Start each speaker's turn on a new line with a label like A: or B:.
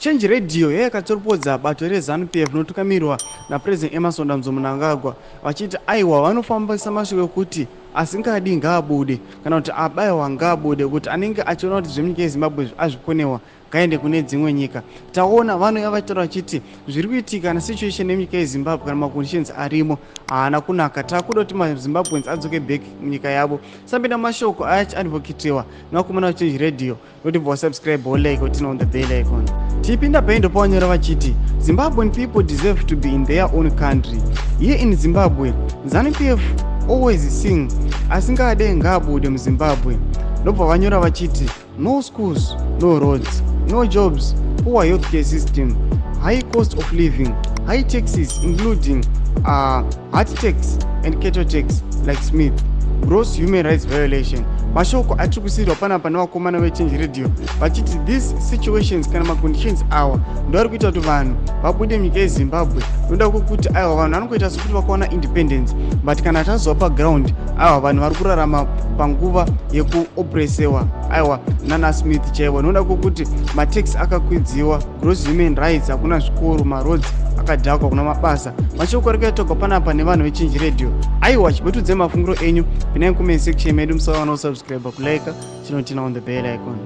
A: Change Radio yayakatsoropodza bato reZanu PF rinotungamirwa naPresident Emmerson Dambudzo Mnangagwa vachiti aiwa, vanofambisa mashoko ekuti asingadi ngaabude, kana kuti abaiwa ngaabude, kuti anenge achiona kuti zvemunyika yeZimbabwe azvikonewa ngaende kune dzimwe nyika. Taona vanouya vachitaura vachiti zviri kuitika nesituation yemunyika yeZimbabwe kana maconditions arimo haana kunaka, takuda kuti maZimbabweans adzoke back munyika yavo. Sambinda mashoko aya achiadvocatiwa nevakomana vaChange Radio, noti bva wasubscribe, wolike, woturn on the bell icon. Tipinda paindo pavanyora vachiti Zimbabwean people deserve to be in their own country. Here in Zimbabwe, ZANU PF always sing asingade ngaabude muZimbabwe. Ndobva vanyora vachiti no schools, no roads, no jobs, poor healthcare system, high cost of living, high taxes including heart tax and cattle tax like Smith, gross human rights violation. Mashoko atiri kusiyirwa panapa nevakomana veChange Radio vachiti these situations kana maconditions awa ndo ari kuita kuti vanhu vabude munyika yeZimbabwe, noda kwekuti aiwa, vanhu vanongoita sekuti vakawana independence, but kana tazova paground, aiwa, vanhu vari kurarama panguva yekuopresewa, aiwa, nana Smith chaivo, noda kwekuti matax akakwidziwa, gross human rights, hakuna zvikoro, maroads akadhakwa, kuna mabasa. Mashoko ari kuitogwa panapa nevanhu veChange Radio. Aiwa, chibotudze mafungiro enyu, pinai comment section medu. Musawana kusubscribe, kulike, chinoturn on the bell icon.